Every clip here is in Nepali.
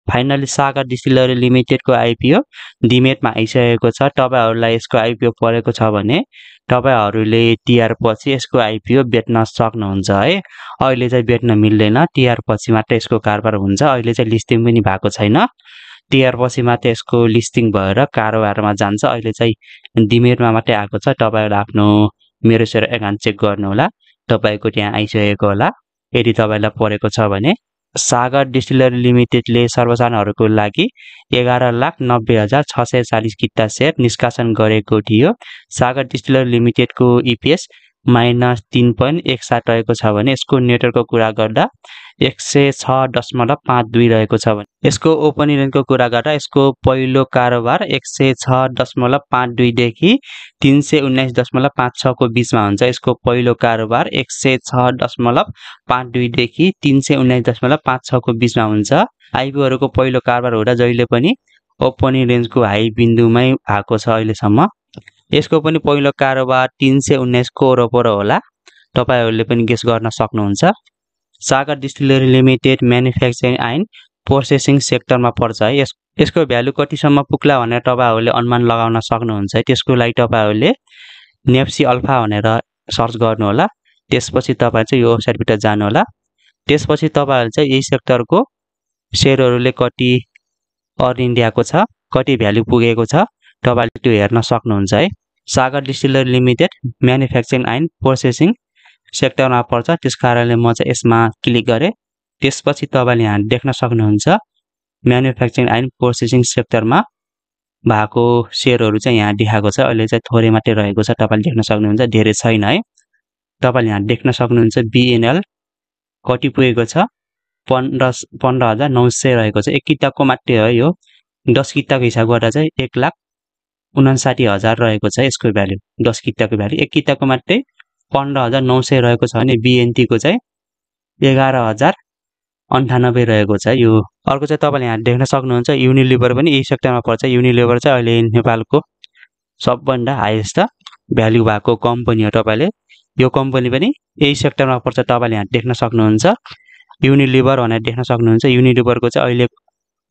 फाइनली सागर डिस्टिलरी लिमिटेडको आइपिओ डिमेटमा आइसकेको छ। तपाईहरुलाई यसको आइपिओ परेको छ भने तपाईहरुले टिआर पछि यसको आइपिओ बेच्न सक्नुहुन्छ है। अहिले चाहिँ बेच्न मिल्दैन, टिआर पछि मात्र यसको कारोबार हुन्छ। अहिले चाहिँ लिस्टिङ पनि भएको छैन, टिआर पछि मात्र यसको लिस्टिङ भएर कारोबारमा जान्छ। अहिले चाहिँ डिमेटमा मात्रै आएको छ। तपाईहरु आफ्नो मेरो सेयर एकाउन्ट चेक गर्नु होला, तपाईको त्यहाँ आइसकेको होला। यदि तपाईलाई परेको छ भने सागर डिस्टिलरी लिमिटेडले सर्वसाधारणहरुको लागि 11,90,640 किता सेयर निष्कासन गरेको थियो। सागर डिस्टिलरी लिमिटेडको इपीएस -3.61 रहेको छ भने यसको नेटवर्कको कुरा गर्दा 106.52 रहेको छ भने यसको ओपनिङ रेन्जको कुरा गर्दा यसको पहिलो कारोबार 106.52 देखि 319.56 को बीचमा हुन्छ। यसको पहिलो कारोबार 106.52 देखि 319.56 को बीचमा हुन्छ। आइपिओहरुको पहिलो कारोबार हुँदा जहिले पनि ओपनिङ रेन्जको हाई बिन्दुमै आएको छ अहिलेसम्म। यसको पनि पहिलो कारोबार 319 को वरपर होला, तपाईहरुले पनि गेस गर्न सक्नुहुन्छ। Sagar distillery limited manufacturing and processing सेक्टरमा पर्छ है। यसको भ्यालु कतिसम्म पुग्ला भनेर तपाईहरुले अनुमान लगाउन सक्नुहुन्छ है। त्यसको लागि तपाईहरुले नेप्सी अल्फा भनेर सर्च गर्नु होला। त्यसपछि तपाई चाहिँ यो वेबसाइटभित्र जानु होला। त्यसपछि तपाईहरुले चाहिँ यही सेक्टरको शेयरहरुले कति अर्निङ दिएको छ, कति भ्यालु पुगेको छ, तपाईले त्यो हेर्न सक्नुहुन्छ है। Sagar distillery limited manufacturing and processing सेक्टरमा पर्छ, त्यसकारणले म चाहिँ यसमा क्लिक गरे। त्यसपछि तपाईले यहाँ देख्न सक्नुहुन्छ म्यानुफ्याक्चरिङ एन्ड प्रोसेसिङ सेक्टरमा भएको शेयरहरु चाहिँ यहाँ देखाएको छ। अहिले चाहिँ थोरै मात्रै रहेको छ, तपाईले देख्न सक्नुहुन्छ, धेरै छैन है। तपाईले यहाँ देख्न सक्नुहुन्छ बीएनएल कति पुगेको छ, 15,900 रहेको छ। एक किताको मात्रै हो यो, 10 किताको हिसाब गर्दा चाहिँ 1,59,000 रहेको छ यसको भ्यालु। 10 किताको भ्यालु, एक किताको मात्रै 15,900 रहेको छ भने बीएनटी को चाहिँ 11,098 रहेको छ यो। अर्को चाहिँ तपाईले यहाँ देख्न सक्नुहुन्छ युनिलिभर पनि यही सेक्टरमा पर्छ। युनिलिभर चाहिँ अहिले नेपालको सबभन्दा हाईएस्ट भ्यालु भएको कम्पनी हो। तपाईले यो कम्पनी पनि यही सेक्टरमा पर्छ, तपाईले यहाँ देख्न सक्नुहुन्छ युनिलिभर भनेर देख्न सक्नुहुन्छ। युनिलिभरको चाहिँ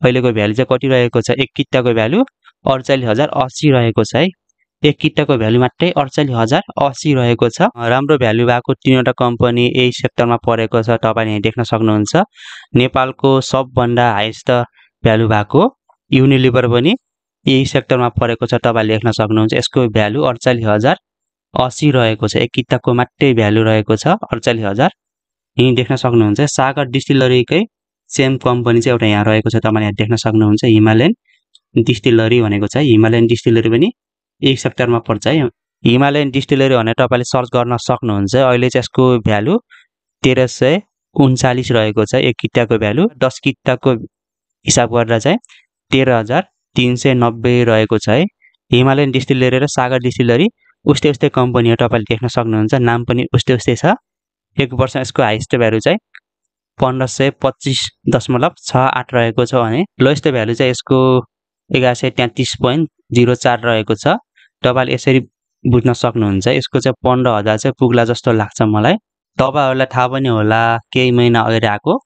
अहिलेको भ्यालु चाहिँ कति रहेको छ, एक किताको भ्यालु 48,080 रहेको छ है। एक किताको भ्यालु मात्रै 48,080 रहेको छ। राम्रो भ्यालु भएको तीनवटा कम्पनी यही सेक्टरमा परेको छ, तपाईले यहाँ देख्न सक्नुहुन्छ। नेपालको सबभन्दा हाईएस्ट भ्यालु भएको युनिलिभर पनि यही सेक्टरमा परेको छ, तपाईले देख्न सक्नुहुन्छ। यसको भ्यालु 48,080 रहेको छ, एक किताको मात्रै भ्यालु रहेको छ 48,000। यही देख्न सक्नुहुन्छ। सागर डिस्टिलरीकै सेम कम्पनी चाहिँ एउटा यहाँ रहेको छ, तपाईले यहाँ देख्न सक्नुहुन्छ हिमालयन डिस्टिलरी भनेको छ। हिमालयन डिस्टिलरी पनि एक सेक्टरमा पर्छ है। हिमालयन डिस्टिलरी भनेर तपाईले सर्च गर्न सक्नुहुन्छ। अहिले चाहिँ यसको भ्यालु 1339 रहेको छ, एक किताको भ्यालु। 10 किताको हिसाब गर्दा चाहिँ 13,390 रहेको छ है। हिमालयन डिस्टिलरी र सागर डिस्टिलरी उस्तै उस्तै कम्पनी हो, तपाईले देख्न सक्नुहुन्छ। नाम पनि उस्तै उस्तै छ। एक वर्ष यसको हाईएस्ट भ्यालु चाहिँ 1525.68 रहेको छ भने लोएस्ट भ्यालु चाहिँ यसको 1133.04 रहेको छ। तपाईले यसरी बुझ्न सक्नुहुन्छ। यसको चाहिँ 15,000 चाहिँ पुग्ला जस्तो लाग्छ मलाई। तपाईहरुलाई थाहा पनि होला केही महिना अगाडि आएको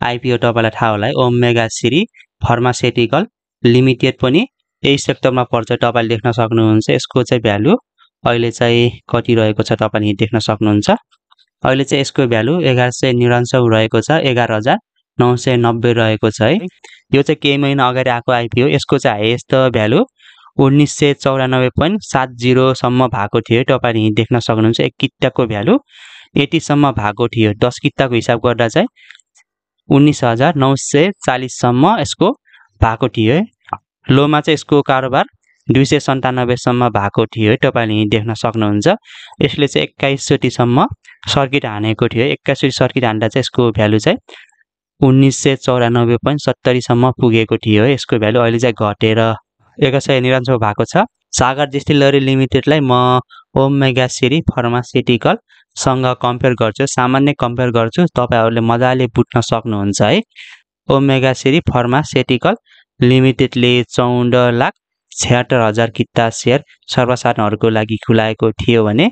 आइपिओ तपाईलाई थाहा होला है, ओमेगा श्री फार्मास्युटिकल लिमिटेड पनि यही सेक्टरमा पर्छ, तपाईले देख्न सक्नुहुन्छ। यसको चाहिँ भ्यालु अहिले चाहिँ कति रहेको छ तपाईले देख्न सक्नुहुन्छ। अहिले चाहिँ यसको भ्यालु 1199 रहेको छ, 11,990 रहेको छ है। यो चाहिँ केही महिना अगाडि आएको आइपिओ। यसको चाहिँ हाईएस्ट भ्यालु 1994.70 सम्म भएको थियो, तपाईले देख्न सक्नुहुन्छ। एक किताको भ्यालु 80 सम्म भएको थियो। 10 किताको हिसाब गर्दा चाहिँ 19,940 सम्म यसको भएको थियो है। लोमा चाहिँ यसको कारोबार 297 सम्म भएको थियो है, तपाईले देख्न सक्नुहुन्छ। यसले चाहिँ 21 चोटी सम्म सर्किट हानेको थियो। 21 चोटी सर्किट हान्दा चाहिँ यसको भ्यालु चाहिँ 1994.70 सम्म पुगेको थियो है यसको भ्यालु। अहिले चाहिँ घटेर 199 भएको छ। सागर डिस्टिलरी लिमिटेडलाई म ओमेगा श्री फार्मास्युटिकल सँग कम्पेयर गर्छु, सामान्य कम्पेयर गर्छु, तपाईहरुले मजाले बुझ्न सक्नुहुन्छ है। ओमेगा श्री फार्मास्युटिकल लिमिटेडले 14,76,000 किता शेयर सर्वसाधारणहरुको लागि खुलाएको थियो भने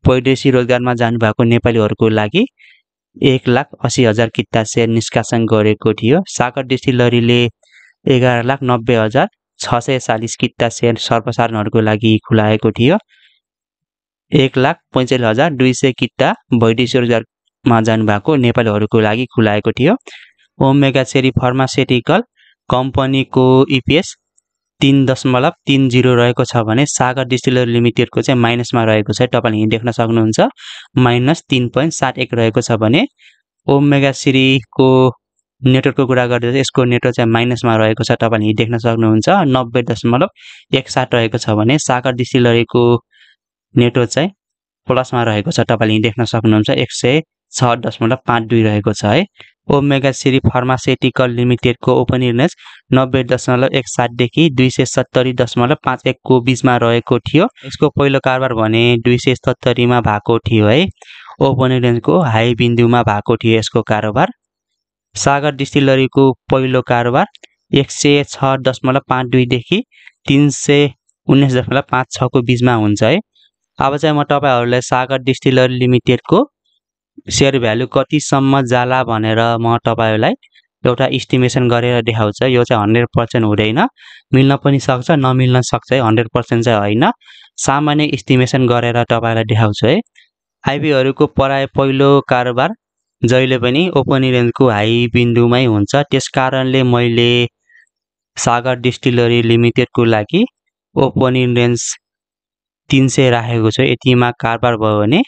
वैदेशिक रोजगारमा जानुभएको नेपालीहरुको लागि 1,80,000 किता सेयर निष्कासन गरेको थियो। सागर डिस्टिलरीले 11,90,640 किता सेयर सर्वसाधारणहरूको लागि खुलाएको थियो। 1,45,200 किता वैदेशिक रोजगारमा जानुभएको नेपालीहरूको लागि खुलाएको थियो। ओमेगा सेरी फार्मास्युटिकल कम्पनीको EPS 3.30 रहेको छ भने सागर डिस्टिलरी लिमिटेडको चाहिँ माइनसमा रहेको छ। तपाईले यहाँ देख्न सक्नुहुन्छ -3.71 रहेको छ भने ओमेगा सीरीको नेटवर्कको कुरा गर्दा यसको नेटवर्क चाहिँ माइनसमा रहेको छ। तपाईले यहाँ देख्न सक्नुहुन्छ 90.61 रहेको छ भने सागर डिस्टिलरीको नेटवर्क चाहिँ प्लसमा रहेको छ। तपाईले यहाँ देख्न सक्नुहुन्छ 106.52 रहेको छ है। ओमेगा सीरी फार्मास्युटिकल लिमिटेडको ओपनिङ रेन्ज 90.61 देखि 270.51 को बीचमा रहेको थियो। यसको पहिलो कारोबार भने 270 मा भएको थियो है। ओपनिङ रेन्जको हाई बिन्दुमा भएको थियो यसको कारोबार। सागर डिस्टिलरीको पहिलो कारोबार 106.52 देखि 319.56 को बीचमा हुन्छ है। अब चाहिँ म तपाईहरुलाई सागर डिस्टिलरी लिमिटेडको शेयर भ्यालु कतिसम्म जाला भनेर म तपाईहरुलाई एउटा एस्टिमेसन गरेर देखाउँछु। यो चाहिँ 100% हुँदैन, मिल्न पनि सक्छ नमिल्न सक्छ है। 100% चाहिँ हैन, सामान्य एस्टिमेसन गरेर तपाईहरुलाई देखाउँछु है। आईपीहरुको प्राय पहिलो कारोबार जहिले पनि ओपनिङ रेन्जको हाई बिन्दुमै हुन्छ। त्यसकारणले मैले सागर डिस्टिलरी लिमिटेडको लागि ओपनिङ रेन्ज 300 राखेको छु। यतिमा कारोबार भयो भने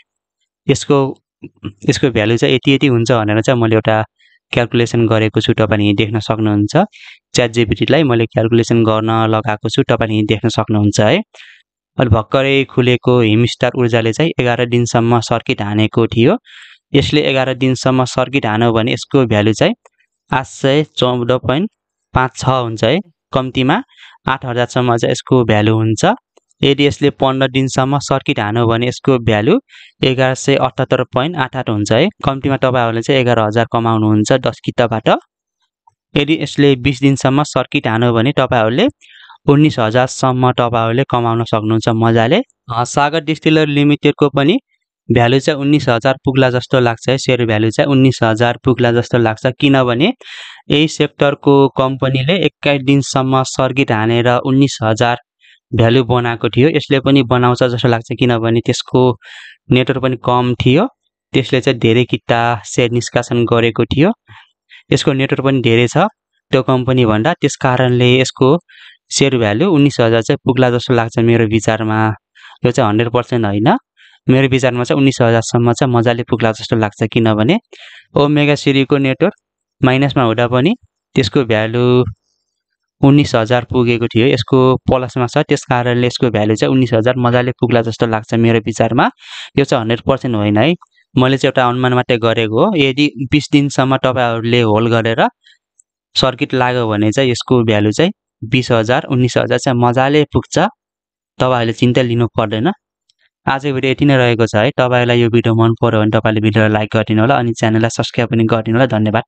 यसको भ्यालु चाहिँ यति हुन्छ भनेर चाहिँ मैले एउटा क्याल्कुलेसन गरेको छु। तपाईले यहाँ देख्न सक्नुहुन्छ। च्याट जीपीटीलाई मैले क्याल्कुलेसन गर्न लगाएको छु। तपाईले यहाँ देख्न सक्नुहुन्छ है। अहिले भर्खरै खुलेको हिमस्टार ऊर्जाले चाहिँ 11 दिनसम्म सर्किट हानेको थियो। यसले 11 दिनसम्म सर्किट हान्यो भने यसको भ्यालु चाहिँ 814.56 हुन्छ है। कम्तीमा 8000 सम्म चाहिँ यसको भ्यालु हुन्छ। यदि यसले 15 दिनसम्म सर्किट हान्यो भने यसको भ्यालु 1178.88 हुन्छ है। कम्तीमा तपाईहरुले चाहिँ 11000 कमाउनुहुन्छ 10 किताबाट। यदि यसले 20 दिनसम्म सर्किट हान्यो भने तपाईहरुले 19000 सम्म तपाईहरुले कमाउन सक्नुहुन्छ मजाले। सागर डिस्टिलरी लिमिटेडको पनि भ्यालु चाहिँ 19000 पुग्ला जस्तो लाग्छ है। शेयर भ्यालु चाहिँ 19000 पुग्ला जस्तो लाग्छ, किनभने यही सेक्टरको कम्पनीले 21 दिनसम्म सर्किट हानेर 19000 भ्यालु बनाएको थियो। यसले पनि बनाउँछ जस्तो लाग्छ, किनभने त्यसको नेटवर्क पनि कम थियो। त्यसले चाहिँ धेरै किता शेयर निष्कासन गरेको थियो। यसको नेटवर्क पनि धेरै छ त्यो कम्पनी भन्दा, त्यसकारणले यसको शेयर भ्यालु 19000 चाहिँ पुग्ला जस्तो लाग्छ मेरो विचारमा। यो चाहिँ 100% हैन, मेरो विचारमा चाहिँ 19000 सम्म चाहिँ मजाले पुग्ला जस्तो लाग्छ, किनभने ओमेगा सीरीको नेटवर्क माइनसमा हुँदा पनि त्यसको भ्यालु 19000 पुगेको थियो। यसको प्लसमा छ, त्यसकारणले यसको भ्यालु चाहिँ 19000 मजाले पुग्ला जस्तो लाग्छ मेरो विचारमा। यो चाहिँ 100% होइन है, मैले चाहिँ एउटा अनुमान मात्रै गरेको हो। यदि 20 दिनसम्म तपाईहरुले होल्ड गरेर सर्किट लाग्यो भने चाहिँ यसको भ्यालु चाहिँ 20000 19000 चाहिँ मजाले पुग्छ। तपाईहरुले चिन्ता लिनु पर्दैन। आजको भिडियो यति नै रहेको छ है। तपाईहरुलाई यो भिडियो मन पर्यो भने तपाईले भिडियोलाई लाइक गरिदिनु होला अनि च्यानललाई सब्स्क्राइब पनि गरिदिनु होला। धन्यवाद।